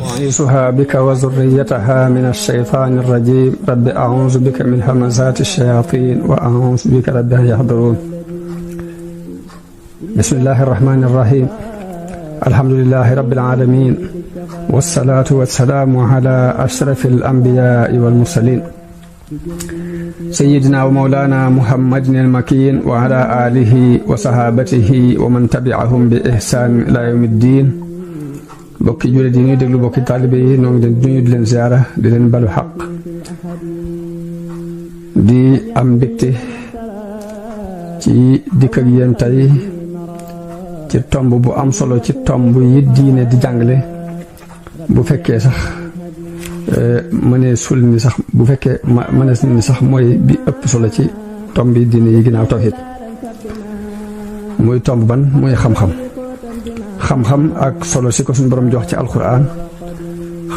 وأعيذها بك وذريتها من الشيطان الرجيم رب أعوذ بك من همزات الشياطين وأعوذ بك رب أن يحضرون بسم الله الرحمن الرحيم الحمد لله رب العالمين والصلاة والسلام على أشرف الأنبياء والمرسلين سيدنا ومولانا محمد المكين وعلى آله وصحابته ومن تبعهم بإحسان إلى يوم الدين bokki jullit yi ñuy déglu bokki taalibe yi ñoo ngi leen di nuyu di leen ziyaara di leen balu xaq di am mbégte ci dikk ak yéen tey ci tomb bu am solo ci tomb yi diine di jàngale bu fekkee sax mënee sul ni sax bu fekkee mënees ni sax mooy bi ëpp solo ci tomb yi diine yi ginnaaw tawhid muy tomb ban muy xam-xam xam-xam ak solo si ko suñu borom jox ci alquran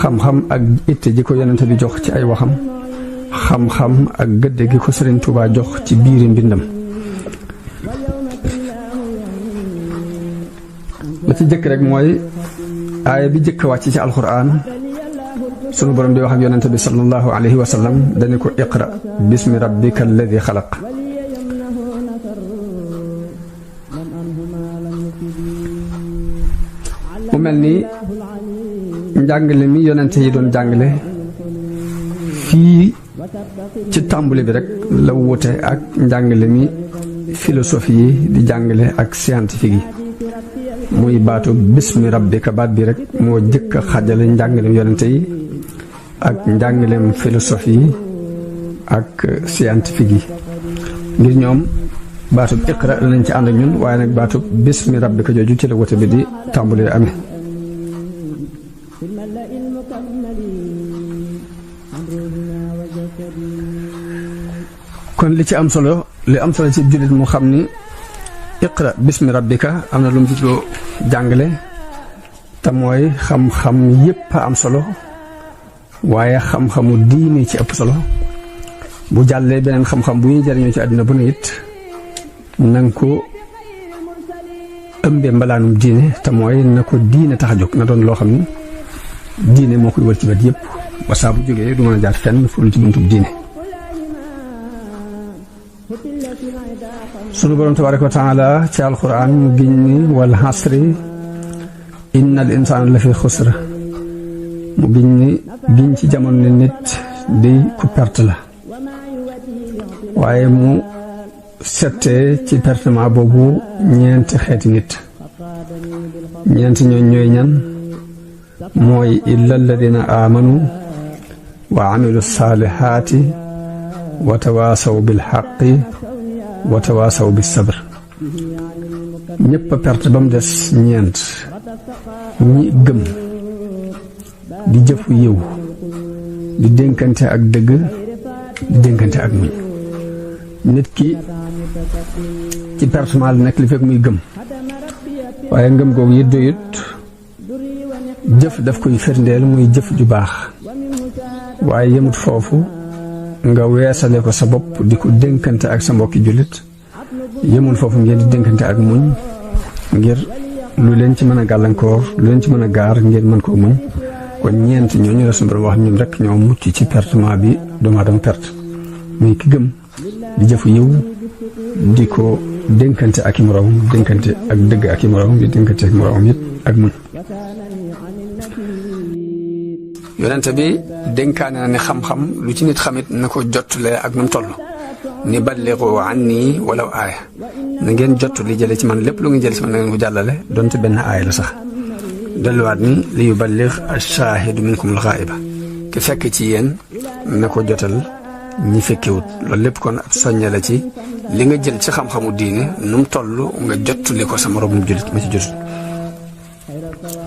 xam-xam ak itte ji ko yonent bi jox ci ay waxam xam-xam ak gëdde gi ko Sëriñ Tuubaa jox ci biiri mbindam la ci jëkk rek mooy aaya bi jëkk wàcc ci alquran sunu borom di wax ak yonent bi sallallahu alayhi wa sallam dañu ko iqra bismi rabbika alladi xalaq mu mel ni njàngale mi yonente yi doon jàngale fii ci tàmbali bi rek la wute ak njàngale mi philosophie yi di jàngale ak scientifique yi muy baatu bismi rabbika baat bi rek moo jëkk a xajale njàngaleem yonente yi ak njàngaleem philosophie yi ak scientifique yi ngir ñoom baatub iqra lañ ci ànd ak ñun waaye nag baatub bismi rabbika jooju ci la wote bi di tàmbalee amee kon li ci am solo ci jullit mu xam ni iqra bismi rabbika am na lu mu jubloo jàngale te mooy xam-xam yépp a am solo waaye xam-xamu diine ci ëpp solo bu jàllee beneen xam-xam bu ñuy jariñoo ci àddina bu ne it nanga ko ëmbee mbalaanum diine te mooy na ko diine tax a jóg na doon loo xam ne diine moo koy wër ci wet yépp ba saa bu jógee du mën a jaar fenn fu ci buntub diine sunu boroom tabaaraka wa taala ci alquran mu giñ ni wal hasri innal insaana la fi xusra mu giñ ci jamono ne nit di ku perte la waaye mu settee ci pertement boobu ñeenti xeeti nit ñeenti ñooy ñan mooy illa alladina amanu wa amilu saalihaati wa tawaasaw bil xaqi wa tawaasaw bis sabr ñépp a perte ba mu des ñeent ñi gëm di jëfu yiw di dénkante ak dëgg di dénkante ak muñ nit ki ci pertement la nekk li fekk muy gëm waaye ngëm googu it doyut jëf daf koy firndeel muy jëf ju baax waaye yemut foofu nga weesale ko sa bopp di ko dénkante ak sa mbokki jullit yemul foofu ngeen di dénkante ak muñ ngir lu leen ci mën a gàllankoor lu leen ci mën a gaar ngeen mën koo muñ kon ñeent ñooñu la suñu borom wax ñun rek ñoo mucc ci pertement bi doomu aadama perte muy ki gëm di jëfu yiw di ko dénkante ak i moroom dénkante ak dëgg ak i moroom di dénkante ak moroom it ak muñ yonente bi dénkaane na ne xam-xam lu ci nit xamit na ko jottale ak nu mu toll ni balligu anni walaw aaya na ngeen jot li jële ci man lépp lu ngeen jële ci man na ngeen ko jàllale donte benn aaya la sax delluwaat ni li yuballigh ash-shaahidu minkum al-ghaa'iba ki fekk ci yéen na ko jotal ñi fekkewut loolu lépp kon ab soññe la ci li nga jël ci xam-xamu diine nu mu toll nga jottali ko sa moroom jullit ma ci jot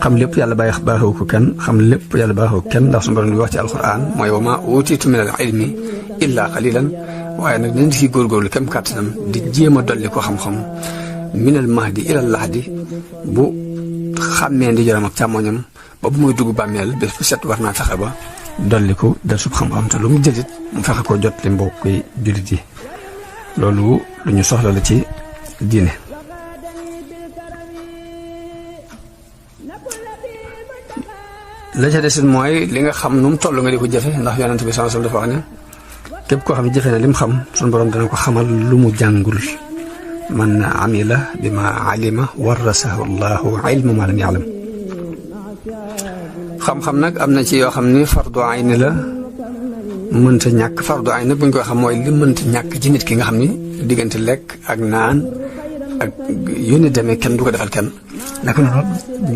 xam lépp yàlla baaxewu ko kenn xam lépp yàlla baaxewu kenn ndax su borom bi wax ci alquran mooy wa maa uutiitu min al ilmi illaa qalilan waaye nag dañ di ci góorgóorlu kem kàttanam di jéem a dolli ko xam-xam minal mahdi ilal lahdi bu xàmmee ndi joram ak càmmoñam ba bu muy dugg bàmmeel bés bu set war naa fexe ba dolli ko del sub xam-xam te lu mu jëlit mu fexe koo jot li mbokk yi jullit yi loolu lu ñu soxla la ci diine. la ca desit mooy li nga xam nu mu toll nga di ko jëfe ndax yonent bi sallallahu alayhi wasallam dafa wax ne képp koo xam ne jëfe na li mu xam suñu borom dana ko xamal lu mu jàngul. man amila bi ma alima warasahu llahu ilma ma lam ya'lam. xam-xam nag am na ci yoo xam ni fardu ayni la mënta ñàkk. fardu ayni nag bu ñu koy xam mooy li mënta ñàkk ci nit ki nga xam ni diggante lekk ak naan ak yónni demee kenn du ko defal kenn. naka noonu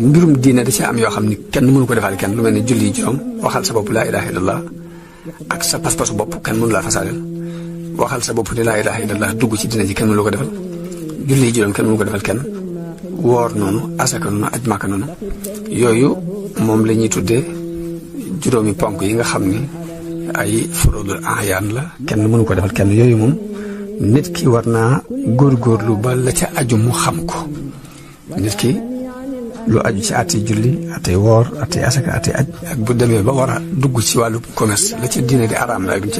mbirum diine da ci am yoo xam ni kenn mënu ko defal kenn lu mel ni julli juróom waxal sa bopp laa ilaha illallah ak sa pas-pasu bopp kenn mënu laa fasaaleel. waxal sa bopp ni laa ilaha illallah dugg ci diine ji kenn mënu ko defal. julli juróom kenn mënu ko defal kenn. woor noonu asaka noonu aj màkka noonu yooyu moom la ñuy tuddee juróomi ponk yi nga xam ni ay furudul ayaan la kenn mënu ko defal kenn. yooyu moom nit ki war naa góorgóorlu ba la ca aju mu xam ko. nit ki lu aju ci àttee julli àttee woor àttee asaka àttee aj ak bu demee ba war a dugg ci wàllu commerce la ci diine di araam la ak lu mu ci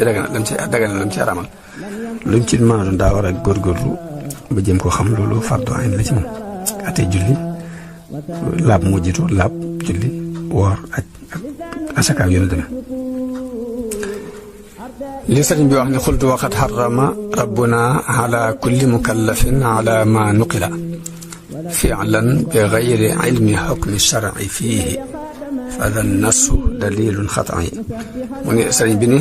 daganal la mu ci araamal lu mu ci mën a doon daa war a góorgóorlu ba jëm koo xam. loolu fardu ayn la ci moom. àttee julli laab moo jiitu laab julli woor aj ak asaka ak yoonu demee. li sëriñ bi wax ne xultu waxat xarama rabbuna ala kulli mukallafin ala ma nuqila fi'lan bi gayri ilmi xukmi shar'i fiihi fa dan nasu dalilun xat'i. mu ne sëriñ bi ni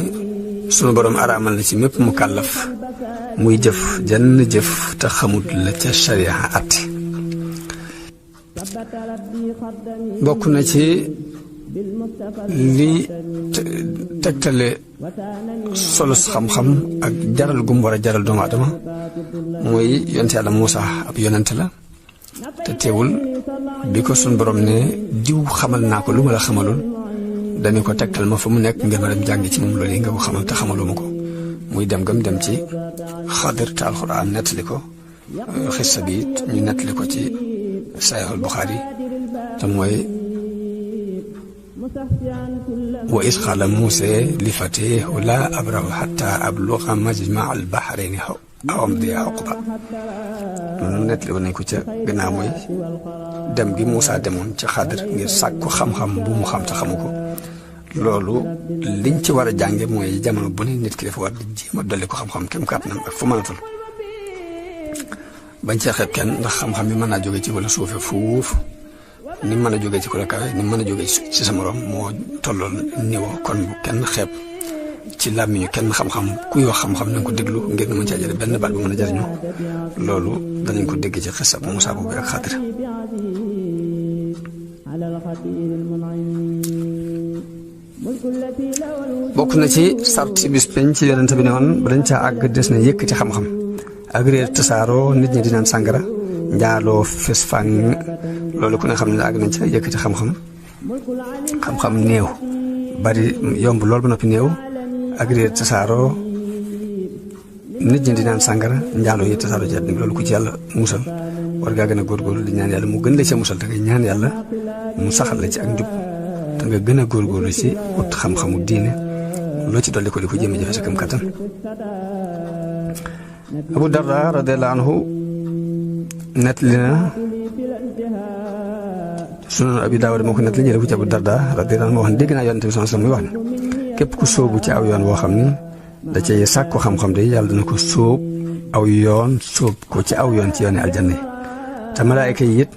sunu borom araamal na ci mépp mukallaf muy jëf jenn jëf te xamut la ca sharia atti. bokk na ci li tegtale solos xam-xam ak jaral gum war a jaral doomu adama mooy yonent yàlla Muusaa ab yonent la te teewul bi ko sun borom ne diw xamal naa ko lu ma la xamalul dañu ko tegtal ma fa mu nekk ngir ma dem jàngi ci moom loolu yi nga ko xamal te xamaluma ko. muy dem gam dem ci Xadir te alxuraan nettali ko xissa bi ñu nettali ko ci Saxiixul Buxaari te mooy wa is qaala Muusaa li fatiihi laa abrahu hattaa abluga majma'a al-bahrayni aw amdiya huqban. loolu nettali woon nañ ko ca gannaaw mooy dem gi Muusaa demoon ci Xadir ngir sàkku xam-xam bu mu xam te xamu ko. loolu liñ ci war a jànge mooy jamono bu ne nit ki dafa war di jéem a dolli ko xam-xam kem kàttanam ak fu mënatul bañ cee xeeb kenn ndax xam-xam bi mën naa jóge ci wala suufe fuuf ni mën a jóge ci ku la kawe ni mën a jóge ci sa morom moo tolloon niveau. kon bu kenn xeeb ci làmmiñu kenn xam-xam kuy wax xam-xam nañ ko déglu ngir na mën caa jële benn baat bu mën a jariñoo. loolu danañ ko dégg ci xisa bu Muusaa boobu ak Xadir. bokk na ci sarti bis peñ ci yonent bi ne woon ba dañ caa àgg des na yëkkati xam-xam ak réer tasaaroo nit ñi di naan sàngara njaaloo fes fàng. loolu ku ne xam ne àgg nañ ca yëkkati xam-xam. xam-xam néew bari yomb lool ba noppi néew ak réer tasaaroo nit ñi di naan sàngara njaaloo yi tasaaroo ci àddina bi. loolu ku ci yàlla musal war ngaa gën a góorgóorlu di ñaan yàlla mu gën la ca musal te ngay ñaan yàlla mu saxal la ci ak njub te nga gën a góorgóorlu ci ut xam-xamu diine loo ci dolli ko di ko jéem a jëfe sa kam kattan. Abu Darda radiyallahu anhu nettali na Sunan Abi Daawud moo ko nettali jële ko ci Abu Darda radiyallahu anhu moo wax ne dégg naa Yonent bi sallallahu alayhi wasallam muy wax ne képp ku sóobu ci aw yoon woo xam ni da cay sàkku xam-xam de yàlla dana ko sóob aw yoon sóob ko ci aw yoon ci yooni aljanna yi te malaayika yi it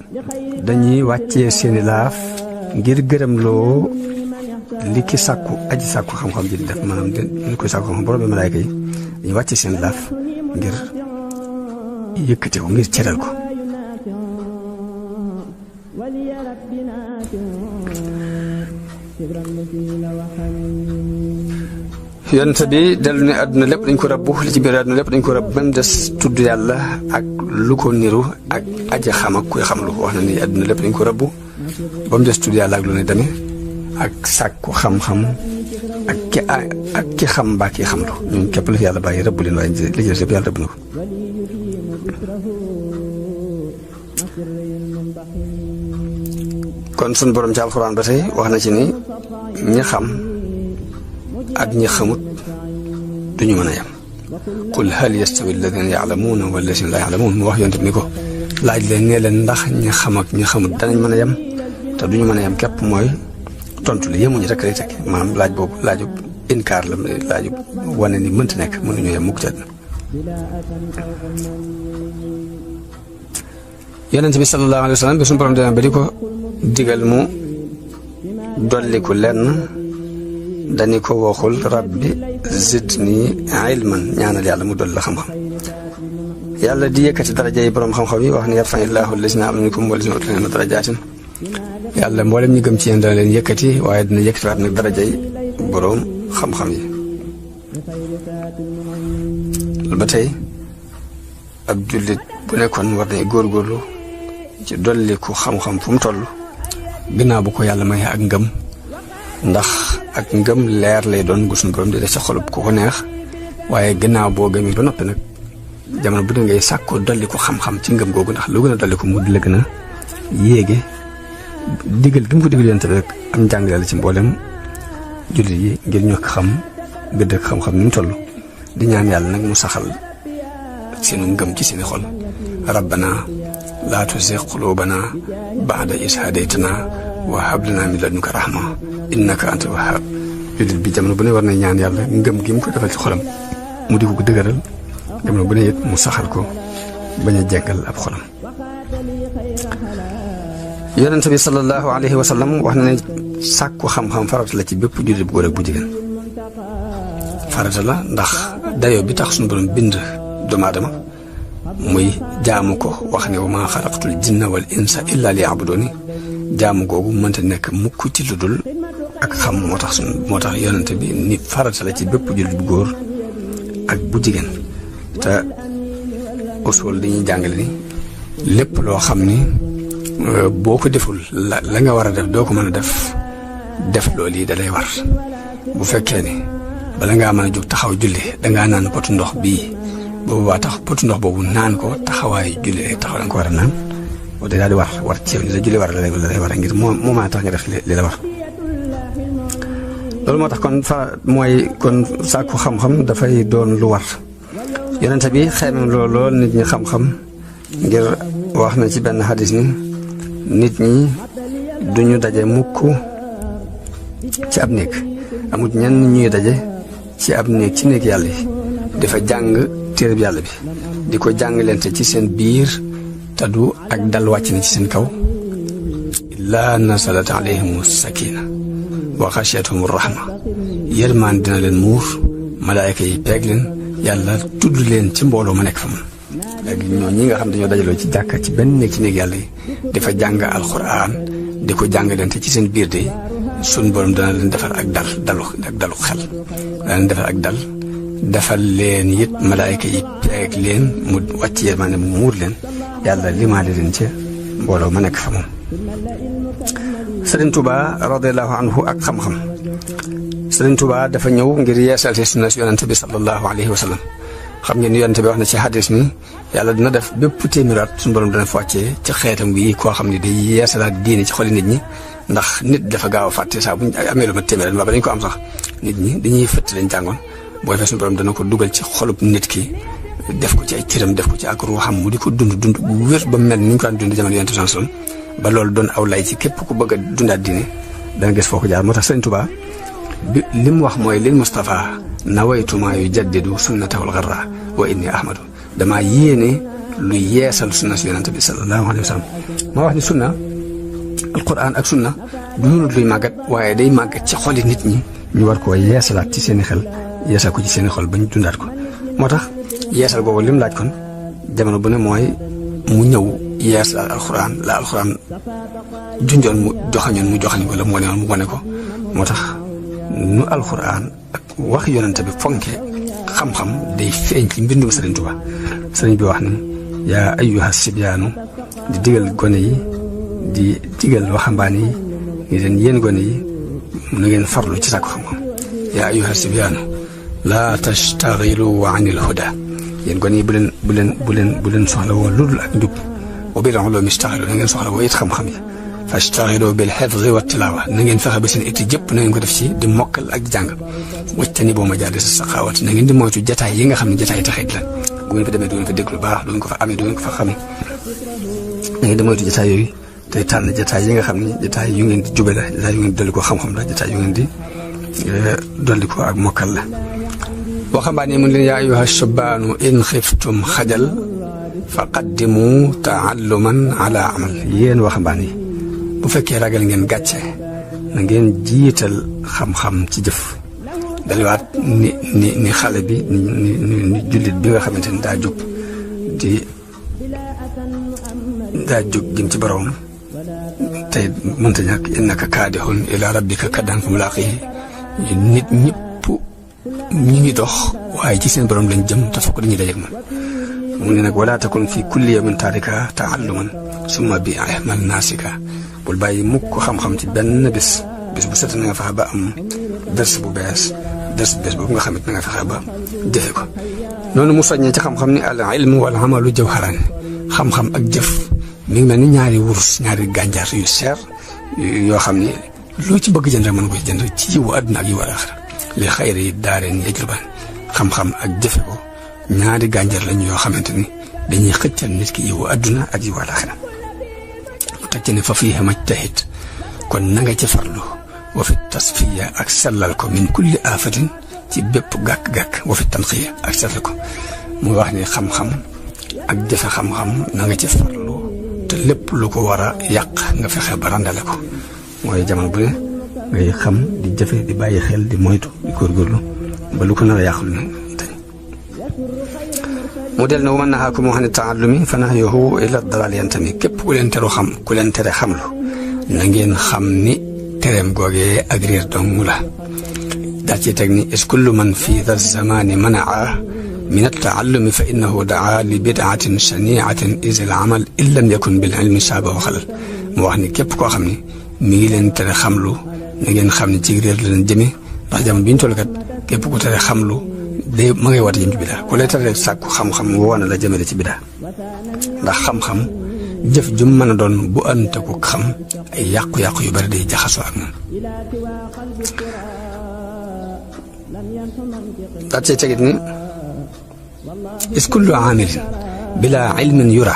dañuy wàccee seeni laaf ngir gërëm loo li ki sàkku aji sàkku xam-xam ji di def maanaam li koy sàkku xam-xam borom bi malaayika yi dañuy wàccee seen laaf ngir yëkkati ko ngir cëral ko. yonent bi dellu ne àdduna lépp dañ ko rabbu li ci biir àdduna lépp dañ ko rabb même des tudd yàlla ak lu ko niru ak aji xam ak kuy xam lu wax na ni àdduna lépp dañ ko rabbu ba mu des tudd yàlla ak lu ne demee ak sàkku xam-xam ak ki xam mbaa ki xam lu ñun képp la fi yàlla bàyyi rëbb leen waaye li ci des yëpp yàlla rëbb na ko. kon sun borom ci alxuraan ba tey wax na ci ni ñi xam ak ñi xamut duñu mën a yem qul hal yastawi alladina yaalamuuna walladina laa yaalamuun mu wax yonent bi ni ko laaj leen nee leen ndax ñi xam ak ñi xamut danañ mën a yem te duñu mën a yem képp mooy tontu li yemuñu rek lay tekki maanaam laaj boobu laajub inkaar la laajub wane ni mënta nekk mënuñu yem mukk ci àddina yonent bi sallallahu alayhi wa sallam bi suñu borom demee ba di ko digal mu dolliku lenn dañu ko waxul rabbi zidni ilman ñaanal yàlla mu dolli la xam-xam yàlla di yëkkati daraja yi borom xam-xam yi wax ne yarfa'illaahu llaziina aamanu minkum wallaziina uutul ilma darajaatin yàlla mboolem ñi gëm ci yéen dana leen yëkkati waaye dina yëkkati waat nag daraja yi borom xam-xam yi ba tey ab jullit bu nekkoon war nañ góorgóorlu ci dolliku xam-xam fu mu toll ginnaaw bu ko yàlla may ak ngëm ndax ak ngëm leer lay doon gu suñu borom di def sa xolub ku ko neex waaye ginnaaw boo gëmee ba noppi nag jamono bu ne ngay sàkkoo dolliku xam-xam ci ngëm googu ndax lu gën a dolliku mu di la gën a yéege digal gi mu ko digal yonent bi rek am njàngale la ci mboolem jullit yi ngir ñu xam gëdd ak xam-xam ni mu toll di ñaan yàlla nag mu saxal seenu ngëm ci seeni xol rabbana laa tuzigh qulubana ba'da idh hadaytana wa hab lana min ladunka rahma innaka antal wahhab jullit bi jamono bu ne war na ñaan yàlla ngëm gi mu ko defal ci xolam mu di ko dëgëral jamono bu ne it mu saxal ko bañ a jeggal ab xolam yonent bi sallallahu alayhi wa sallam wax na ne sàkku xam-xam farata la ci bépp jullit bu góor ak bu jigéen farata la ndax dayoo bi tax suñu borom bind doomu aadama muy jaamu ko wax ne wa maa xalaqtul jinna wal insa illa liya'buduni jaamu googu mënta nekk mukk ci lu dul ak xam moo tax yonent bi ni farata la ci bépp jullit bu góor ak bu jigéen te usul dañuy jàngale ni lépp loo xam ni boo ko deful la nga war a def doo ko mën a def loolu yi da lay war bu fekkee ni bala ngaa mën a jóg taxaw julli dangaa naan potu ndox bii boobu waa tax potu ndox boobu naan ko taxawaayu julli rek taxaw da nga ko war a naan boo daal di war ci li la julli war la lay war ngir moo mën a tax nga def li la war loolu moo tax kon sàkku xam-xam dafay doon lu war yonent bi xeemem lool nit ñi xam-xam ngir wax na ci benn xadis ni nit ñi duñu daje mukk ci ab néeg amut ñenn ñuy daje ci ab néeg ci néeg yàlla yi dafa jàng téereb yàlla bi di ko jàngalante ci seen biir te du ak dal wàcc na ci seen kaw illaa nasalat alayhimu sakina wa xashiyatuhum rahma yërmaan dina leen muur malaayka yi peeg leen yàlla tudd leen ci mbooloo ma nekk fa mun léegi ñoo ñi nga xam dañoo dajaloo ci jàkka ci benn néeg ci néeg yàlla yi dafa jàng alxuraan di ko jàngalante ci seen biir de sun borom dana leen defal ak dalu xel dana leen defal ak dal defal leen it malaayka yi peeg leen mu wàcc yërmaande mu muur leen yàlla limaale leen ca mbooloo ma nekk fa moom Sëriñ Tuubaa radiyallahu anhu ak xam-xam Sëriñ Tuubaa dafa ñëw ngir yeesal ci sunna si yonente bi sallallahu alayhi wa sallam xam ngeen ni yonente bi wax na ci hadis ni yàlla dina def bépp téeméeraat suñu borom dana fa wàccee ci xeetam wi koo xam ne day yeesalaat diine ci xoli nit ñi ndax nit dafa gaaw a fàtte saa buñ amee lu ma téeméer ba dañ ko am sax nit ñi dañuy fëtt lañ jàngoon booy fee suñu borom dana ko dugal ci xolub nit ki def ko ci ay cëram def ko ci ak ruuxam mu di ko dund bu wér ba mel ni ñu ko daan dund jamono yonente sallallahu ba loolu doon aw lay ci képp ku bëgg a dundaat diine dana gis foo ko jaar moo tax Sëriñ Tuubaa li mu wax mooy lil Mustafa nawaytu maa yujaddidu sunnatahul gharra wa inni ahmadu damaa yéene lu yeesal sunna si yonente bi sallallahu alayhi wa sallam maa wax ni sunna alquran ak sunna du doonut luy màggat waaye day màggat ci xoli nit ñi ñu war koo yeesalaat ci seeni xel yeesal ko ci seeni xol ba ñu dundaat ko moo tax yeesal boobu lim laaj kon jamono bu ne mooy mu ñëw yeesal alquran la alquran junjoon mu joxañ ko la mu wane woon mu wane ko moo tax nu alquran ak wax yonente bi fonke xam-xam day feeñ ci mbindum Sëriñ Tuubaa sëriñ bi wax ni yaa ayyuha sibyaanu di digal gone yi di digal waxambaane yi ni leen yéen gone yi na ngeen farlu ci sàkku xam-xam yaa ayyuha sibyaanu laa tastaxilu anil huda yéen gone yi bu leen soxla woo ludul ak njub wa bil ulumi istaxilu na ngeen soxla woo it xam-xam yi fashtaxilu bil xifzi wa tilaawa na ngeen fexe ba seen itti jëpp na ngeen ko def ci di mokkal ak di jàng wajtani boo majaalis saxaawat na ngeen di moytu jataay yi nga xam ne jataay taxit la bu ngeen fa demee du ngeen fa déglu baax du ngeen ko fa amee du ngeen ko fa xamee na ngeen di moytu jataay yooyu tey tànn jataay yi nga xam ne jataay yu ngeen di jube la jataay yu ngeen di dolli ko xam-xam la jataay yu ngeen di dolli ko ak mokkal la waxambaane mun leen yaa ayyuha shubaanu in xiftum xajal fa qaddimu taalluman ala amal yéen waxambaane yi bu fekkee ragal ngeen gàcce na ngeen jiital xam-xam ci jëf daliwaat ni xale bi ni jullit bi nga xamante ni daa jóg jëm ci boroom tey mënta ñàkk innaka kaadihun ila rabbika kaddan fa mulaaqihi nit ñëpp ñi ngi dox waaye ci seen borom lañ jëm te fokk dañuy dajeek man mu ne nag wala takun fi kulli yawmin taarika taalluman summa bi ahmal naasika bul bàyyi mukk xam-xam ci benn bés bu set na nga fexe ba am ders bu bees boobu nga xamit na nga fexe ba jëfe ko noonu mu soññee ci xam-xam ni al ilmu wal amalu jawharan xam-xam ak jëf mi ngi mel ni ñaari wurus ñaari gànjar yu seer yoo xam ni loo ci bëgg jënd rek mën ko ci jënd ci yiwu àdduna ak yiwu alaaxira li xayri yi daareen yajluban xam-xam ak jëfe ko ñaari gànjar lañu yoo xamante ni dañuy xëccal nit ki yiwu àdduna ak yiwu alaaxira mu teg ci ne fa fiihi majtahid kon na nga ci farlu wa fi tasfiya ak sellal ko min kulli aafatin ci bépp gàkk-gàkk wa fi tanqiya ak sellal ko mu wax ni xam-xam ak jëfe xam-xam na nga ci farlu te lépp lu ko war a yàq nga fexe ba randale ko mooy jamono bu ne ngay xam di jëfe di bàyyi xel di moytu di góorgóorlu ba lu ko nar a yàqul ne dañ mu del ne wa man nahaakum an taallumi fa nahyuhu ila dalal yantami képp ku leen tere xamlu na ngeen xam ni tereem googee ak réer dong la daal ci teg ni is kullu man fi da zamani manaa min attaallumi fa innahu daa li bidaatin shaniatin is al amal in lam yakun bil ilmi shaabahu xalal mu wax ni képp koo xam ni mi ngi leen tere xamlu na ngeen xam ne ci réer la leen jëmee ndax jamono bi ñu toll kat képp ku tere xamlu day ma ngay woote jëm ci bidaa ku lay tere sàkku xam-xam woona la jëmale ci bidaa ndax xam-xam jëf ju mën a doon bu ante ko xam ay yàqu-yàqu yu bari day jaxasoo ak moom daat cee tegit ni is kullu aamilin bila ilmin yura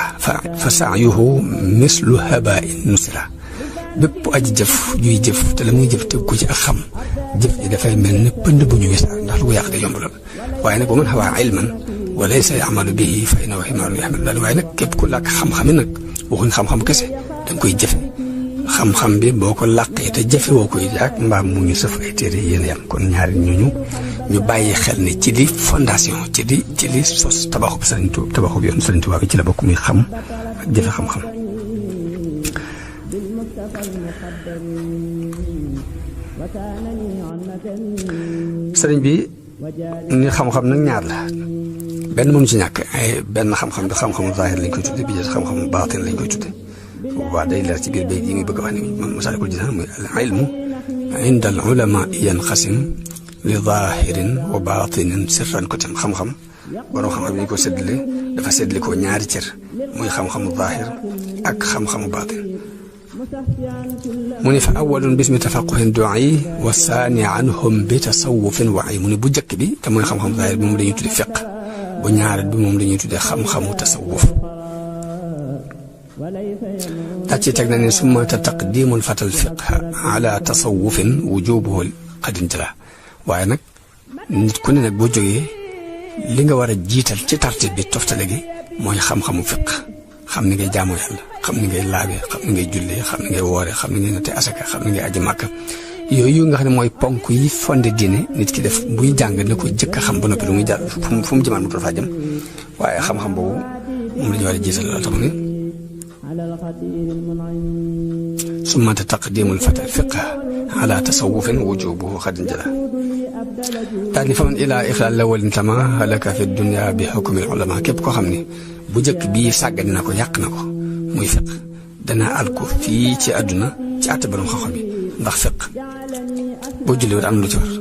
fa saayuhu mislu habain nusira bépp aji jëf juy jëf te la muy jëf teg ko ci ak xam jëf ji dafay mel ne pënd bu ñu wisaar ndax lu ko yàq day yomb lool waaye nag bu man xawaa ilman wa laysa yamalu bihi fa innahu himaarun yaxmilu daal waaye nag képp ku làkk xam-xami nag waxuñ xam-xam kese da nga koy jëfe xam-xam bi boo ko làqee te jëfe woo koy ak mbaam mu ñu sëf ay téere yéen yam kon ñaari ñooñu ñu bàyyi xel ne ci di fondation ci di sos tabaxub yoon Sëriñ Tuubaa bi ci la bokk muy xam ak jëfe xam-xam sëriñ bi ni xam-xam nag ñaar la benn mënu ci ñàkk ay benn xam-xam bi xam-xamu zaahir lañ koy tudde bi jël xam-xamu baatin lañ koy tudde boobaa day leer ci biir béy yi muy bëgg a wax ni Masaalikul Jinaan muy al ilmu inda al ulama yanqasim li zaahirin wa baatinin sirran ko tam xam-xam borom xam-xam yi ñu ko séddale dafa séddale ko ñaari cër muy xam-xamu zaahir ak xam-xamu baatin mu ne fa awalun bismi tafaquhin du'i wa saani anhum bi tasawufin wa'i mu ne bu njëkk bi te mooy xam-xamu zaahir bi moom la ñuy tudde fiq bu ñaareel bi moom la ñuy tudde xam-xamu tasawuf daa ci teg na ne summa taqdimul fatal fiqh ala tasawufin wujubuhu qad intala waaye nag nit ku ne nag boo jógee li nga war a jiital ci tartib bi toftale gi mooy xam-xamu fiq xam ni ngay jaamoo yàlla xam ni ngay laabee xam ni ngay jullee xam ni ngay woore xam ni ngay natte asaka xam ni ngay aji màkka yooyu nga xam ne mooy ponk yi fondé diine nit ki def buy jàng na ko jëkk a xam ba noppi lu muy jàll fu mu jëmaan mu dafa jëm waaye xam-xam boobu moom la ñu war a jiital loolu tax mu ne summa taqdimul fata fiqh ala tasawufin wujubuhu xadin jala daal ni fa man ilaa ixlaal lawalin tama halaka fi dunia bi xukmil ulama képp koo xam ne bu njëkk bii sàggane na ko yàq na ko muy fiq dana al ko fii ci àdduna ci àtte borom xam-xam yi ndax fiq boo julli war am lu ci war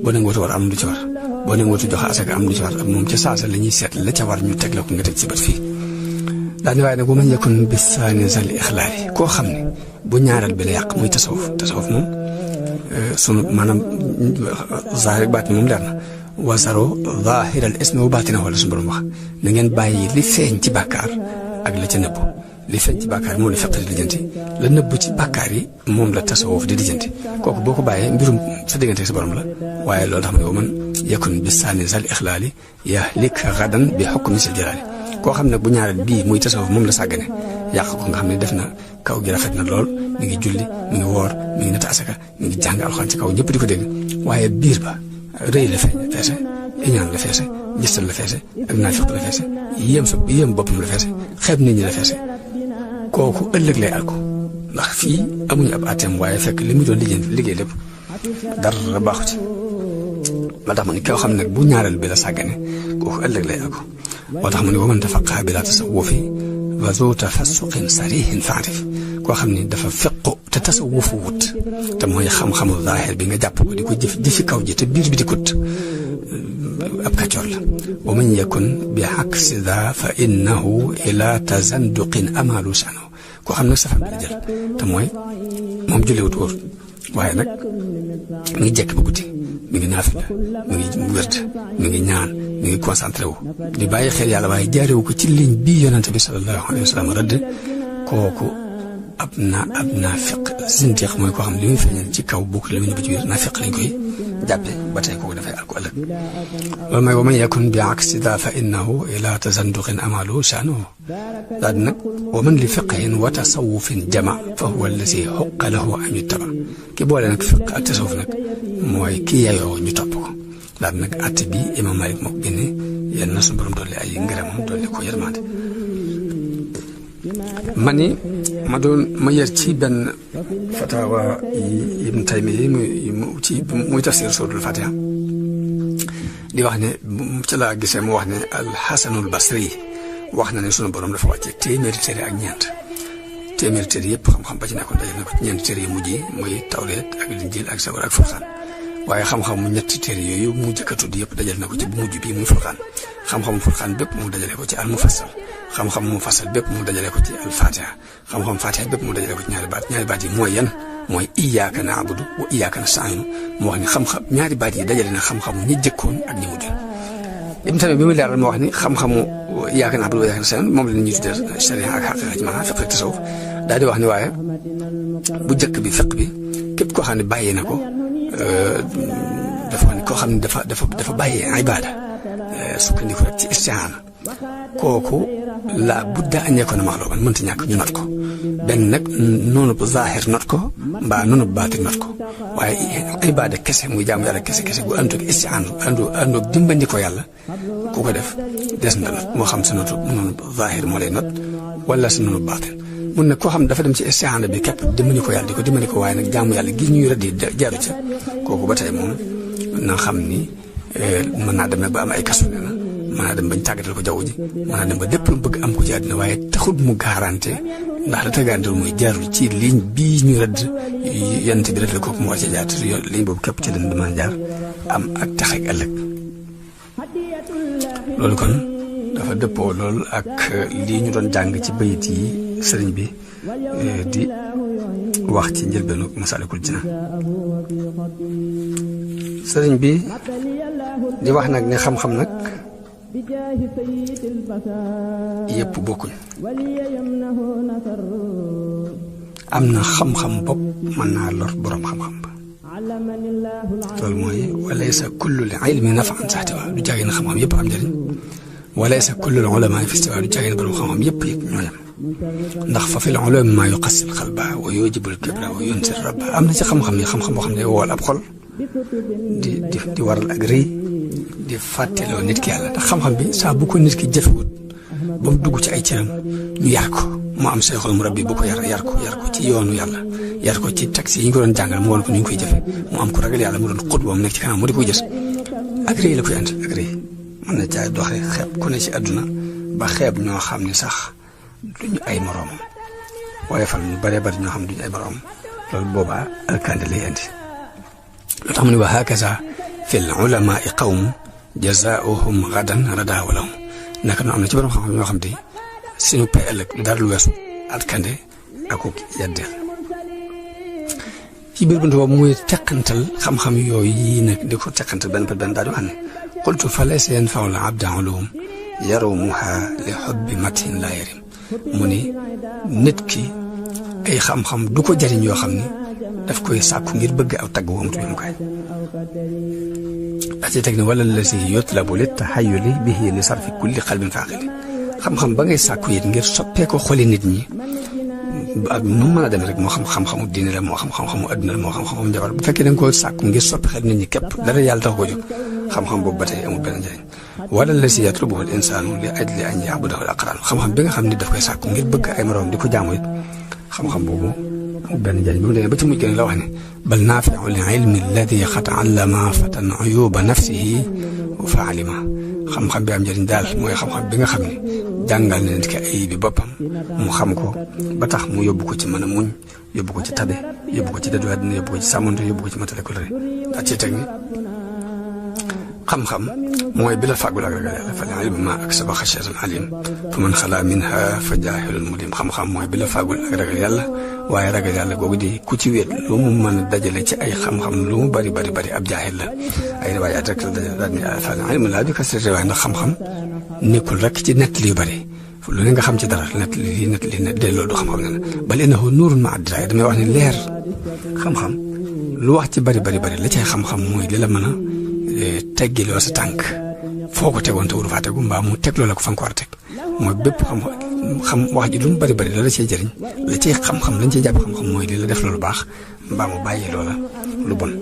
boo nanguwutu war am lu ci war boo nanguwutu joxe asaka am lu ci war ak moom ca saasa la ñuy seet la ca war ñu teg la ko nga teg ci bët fii daani waaye nag bu ma yakun bi saani zal ixlaali koo xam ne bu ñaareel bi la yàq muy tasawuf moom sunu maanaam zaahir baat moom leer na wasaro zaahiral ismi wa baatina wala suñu borom wax na ngeen bàyyi li feeñ ci bàkkaar ak la ca nëbbu li feeñ ci bàkkaar yi moom la fiq di lijjanti la nëbbu ci bàkkaar yi moom la tasawuf di lijjanti kooku boo ko bàyyee mbirum sa diggante sa borom la waaye loolu tax ma ne wa man yakun bi saani zal ixlaali yahlik gadan bi hukmi sil jalaali koo xam ne bu ñaareel bii muy tasawuf moom la sàggane yàq ko nga xam ne def na kaw gi rafet na lool mi ngi julli mi ngi woor mi ngi natt asaka mi ngi jàng alxuraan ci kaw ñëpp di ko dégg waaye biir ba rëy la feese iñaan la feese gistal la feese ak naafiq la feese yéem boppam la feese xeeb nit ñi la feese kooku ëllëg lay alko ndax fii amuñu ab atem waaye fekk li mu doon liggéey lépp dara baaxu ci ba tax ma ni koo xam ne bu ñaareel bi la sàggane kooku ëllëg lay alko moo tax mu ne wa man tafaqaha bila tasawufi wa zu tafassuqin sarihin fa'rif koo xam ne dafa fiqu te tasawufu wut te mooy xam-xamu zaahir bi nga jàpp ko di ko jëfi kaw ji te biir bi di kut ab kàccoor la wa man yakun bi aksi daa fa innahu ila tazanduqin amalu sano koo xam ne safan bi la jël te mooy moom julliwut wóor waaye nag mi ngi jekk ba guddi mi ngi naafila mi ngi wërd mi ngi ñaan mi ngi concentré wu di bàyyi xel yàlla waaye jaarewu ko ci ligne bii yonante bi sallallahu alayhi wa sallam rëdd kooku ab naafiq zindiq mooy koo xam ne li muy feeñal ci kaw bokk li muy nëbb ci biir naafiq lañ koy jàppe ba tey kooku dafay alko ëllëg loolu mooy wa man yakun bi aksi daa fa innahu ila tazanduqin amalu sha'nuhu daal di nag wa man li fiqhin wa tasawufin jama fa huwa allazi huqqa lahu an yuttaba ki boole nag fiq ak tasawuf nag mooy ki yeyoo ñu topp ko daal di nag atte bi imam Malik moo ko génne yal na suñu borom dolli ay ngërëmam dolli ko yërmande ma yër ci benn fatawa Ibn Taymiya muy tafsir suratul Fatiha di wax ne ci laa gisee mu wax ne al-Hasanul Basri wax na ne sunu borom dafa wàcce téeméeri téere ak ñeent téeméeri téere yëpp xam-xam ba ci nekkoon dajale na ko ci ñeent téere yu mujj yi muy Tawreet ak Linjiil ak Sabuur ak Furqaan waaye xam-xam mu ñetti téere yooyu mu jëkk a tudd yëpp dajale na ko ci bu mujj bii muy Furqaan xam-xamu Furqaan bépp mu dajale ko ci al-Mufassal xam-xam Mufassal bépp mu dajale ko ci al-Fatiha xam-xam Fatiha bépp mu dajale ko ci ñaari baat yi mooy yan mooy iyyaaka na'budu wa iyyaaka nasta'iin mu wax ni xam-xam ñaari baat yi dajale na xam-xamu ñi jëkkoon ak ñi mujj Ibn Taymiya bi muy leeral moo wax ni xam-xamu iyyaaka na'budu wa iyyaaka nasta'iin moom la ñuy tuddee sharia ak xaqiqa ci maanaam fiqh ak tasawuf daal di wax ni waaye bu jëkk bi fiqh bi képp koo xam ne bàyyi na ko dafa wax ni koo xam ne dafa bàyyi ibaada sukkandiku rek ci istihaana kooku la budda an yakuna maxluuban mënta ñàkk ñu not ko benn nag noonu bu zaahir not ko mbaa noonu bu baatin not ko waaye ibaada kese muy jaamu yàlla kese bu àndoog istihaana àndoog dimbandi ko yàlla ku ko def des na not moo xam sa notu noonu bu zaahir moo lay not wala sa noonu bu baatin mun nag koo xam dafa dem ci istihaana bi képp dimbali ko yàlla di ko dimbali ko waaye nag jaamu yàlla gi ñuy rëddi jaaru ca kooku ba tey moom na xam ni mën naa dem nag ba am ay kasu ne na mën naa dem bañ tàggatal ko jaww ji mën naa dem ba lépp lu bëgg am ko ci àddina waaye taxul mu garanté ndax la tàggatal mooy jaarul ci ligne bii ñu rëdd yonent bi rëdd kooku mu war ci jaar te ligne boobu képp ci dana mën a jaar am ak tax ak ëllëg loolu kon dafa dëppoo lool ak lii ñu doon jàng ci bayit yi sëriñ bi di wax ci njëlbeenu Masaalikul Jinaan sëriñ bi di wax nag ne xam-xam nag yëpp bokkuñ am na xam-xam bopp mën naa lor boroom xam-xam ba loolu mooy walaysa kullu ilmi naf'an saxtiwa du jàggee na xam-xam yëpp am njëriñ walaysa kullu ulamaa fi istiwaa du jàggee na boroom xam-xam yëpp ñoo yem ndax fa fil ulumi maa yuqassil qalba wa yujibul kibra wa yunsir rabba am na ci xam-xam yi xam-xam boo xam ne wool ab xol di waral ak rëy di fàtteloo nit ki yàlla ndax xam-xam bi saa bu ko nit ki jëfewut ba mu dugg ci ay cëram ñu yar ko mu am sayxul murabbi bu ko yar ko ci yoonu yàlla yar ko ci taxi yi ñu ko doon jàngal mu woon ko ni ñu koy jëfe mu am ko ragal yàlla mu doon xut boobu nekk ci kanam mu di koy gis ak rëy la koy andi ak rëy mën na caay doxe xeeb ku ne ci àdduna ba xeeb ñoo xam ne sax duñu ay moroomam waaye fan ñu bare bari ñoo xam duñu ay moroomam loolu boobaa alkande lay andi loo tax mu ne wa hakaza fil ulamaai qawm jazaohum gadan rada walahum naka noonu am na ci borom xam-xam ñoo xam te suñu pay ëllëg dara lu weesu alkande akuk yeddeel ci biir buntu boobu muy teqantal xam-xam yooyu yi nag di ko teqantal benn par benn daal di wax ne qultu fa laysa yanfa'u al-abda ulum yarumuha li hubbi matin la yarim mu ni nit ki ay xam-xam du ko jariñ yoo xam ni daf koy sàkku ngir bëgg aw tagg woom tu koy daa ci teg ne wala la si yutlabu li tahayyuli bihi li sarfi kulli qalbin faaqili xam-xam ba ngay sàkku it ngir soppee ko xoli nit ñi ak nu mën a dem rek moo xam xam-xamu diine la moo xam xam-xamu adduna la moo xam xam-xamu njabar bu fekkee da nga koo sàkku ngir soppi xel nit ñi képp dara yàlla tax ko jóg xam-xam boobu ba tey amul benn njëriñ wala la si yatlubuhu al insaanu li ajli an ya'budahu al aqraan xam-xam bi nga xam ni daf koy sàkku ngir bëgg ay moroom di ko jaamu it xam-xam boobu amul benn njëriñ bi mu demee ba ci mujj gën la wax ne bal naafi'u li ilmi alladi qad allama fatan uyuba nafsihi fa alima xam-xam bi am njëriñ daal mooy xam-xam bi nga xam ne jàngal na nit ki ay bi boppam mu xam ko ba tax mu yóbbu ko ci mën a muñ yóbbu ko ci tabe yóbbu ko ci dëddu àddina yóbbu ko ci sàmmonte yóbbu ko ci matale ko lëre daa ci teg ni xam-xam mooy bi la fàggul ak ragal yàlla fal ilmu ma aksaba xashyatan alim fa man xalaa minha fa jaahilun mulim xam-xam mooy bi la fàggul ak ragal yàlla waaye ragal yàlla googu di ku ci wéet lu mu mën a dajale ci ay xam-xam lu mu bari bari bari ab jaahil la ay riwaayaat rek la dajale daal ni fal ilmu laa bi kasrati riwaaya ndax xam-xam nekkul rek ci nett li yu bari lu ne nga xam ci dara nett li delloo du xam-xam ne na bal innahu nuurun ma'a diraaya damay wax ni leer xam-xam lu wax ci bari bari bari la cay xam-xam mooy li la mën a teggiloo sa tànk foo ko tegoon te wuru faa tegu mbaa mu teg loola ko fa nga ko war a teg mooy bépp xam wax ji lu mu bari bari la la cay jëriñ la cay xam-xam lañ cay jàpp xam-xam mooy li la def loolu baax mbaa mu bàyyi loola lu bon